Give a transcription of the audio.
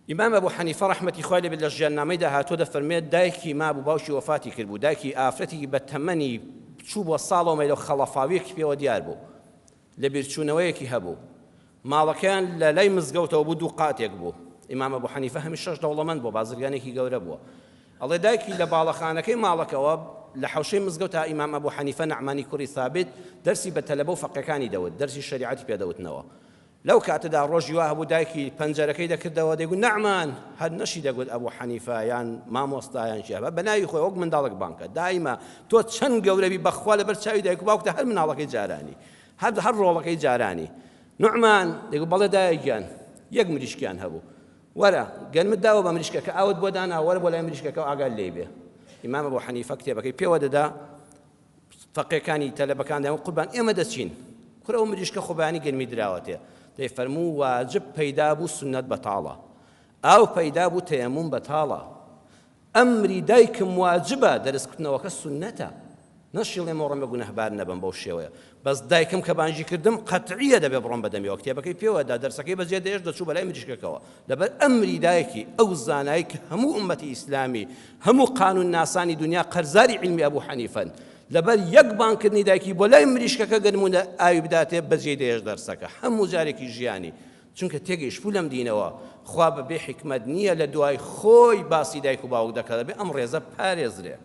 ئیمام ئەبو حەنیفە ڕەحمەتی خوای لێبێت لە ژیاننامەیدا هاتووە دەفەرموێت دایکی مابوو باوکی وەفاتی کردبوو دایکی ئافرەتێکی بە تەمەنی چوو بۆ ساڵەوە مەیلە و خەڵەفاویەکی پێوە دیار بوو لەبیرچوونەوەیەکی هەبوو ماڵەکەیان لە لای مزگەوتەوە بوو دوو قاتێک بوو ئیمام ئەبو حەنیفە هەمیشەش دەوڵەمەند بووە بازرگانێکی گەورە بووە ئەڵێ دایکی لە باڵەخانەکەی ماڵەکەوە لە حەوشەی مزگەوت تا ئیمام ئەبو حەنیفە نەعمانی کوڕی ثابت دەرسی بە تەلەبە و فەقێکانی دەوت دەرسی شەریعەتی پێ دەوتنەوە لەو کاتەدا ڕۆژی وا هەبوو دایکی پەنجەرەکەی دەکردەوە دەیگوت نەعمان هەر نەشی دەگوت ئەبو حەنیفە یان مامۆستا یان چی بە ناوی خۆی وەک منداڵێک بانکە دایمە تۆ چەند گەورەبی بەخوا لەبەر چاوی دایک و باوکتە هەر مناڵەکەی جارانی هەر هەر ڕۆڵەکەی جارانی نوعمان دەگوت بەڵێ دایە گیان یەک مریشکیان هەبوو وەرە گەنمت داوە بە مریشکەکە ئاوت بۆ دانا وەرە بۆ لای مریشکەکە و ئاگات لێی بێ ئیمام ئەبو حەنیفە کتێبەکەی پێوە دەدا فەقێکانی تەلەبەکان دەیان قوربان ئێمە دەچین کورە ئەو مریشکە خۆ بەیانی گەرمی دراوەتێ دەی فەرموو واجب پەیدا بوو سوننەت بەتاڵە ئاو پەیدا بوو تەیەموم بەتاڵە ئەمری دایکم واجبە دەرس کوتنەوەکە سوننەتە نەشیڵێم ڕۆم بە گونەهبار نەبم بەو شێوەیە بەس دایکم کە بانگی کردم قەتعیە دەبێ بڕۆم بەدەمیەوە کتێبەکەی پێوە دا دەرسەکەی بەجێ دەێشت دەچوو بەلای مریشکەکەوە لەبەر ئەمری دایکی ئەو زانای کە هەموو ئومەتی ئیسلامی هەموو قانون ناسانی دنیا قەرزاری عیلمی ئەبوو حەنیفەن لەبەر یەک بانکردنی دایکی بۆ لای مریشکەکە گەرمونە ئاوی بداتێ بەجێ دەێشت دەرسەکە هەموو جارێکی ژیانی چونکە تێگەیشتبوو لەم دینەوە خوا بەبێ حیکمەت نییە لە دوای خۆی باسی دایک و باوک دەکات دەبێ ئەم ڕێزە پارێزرێ.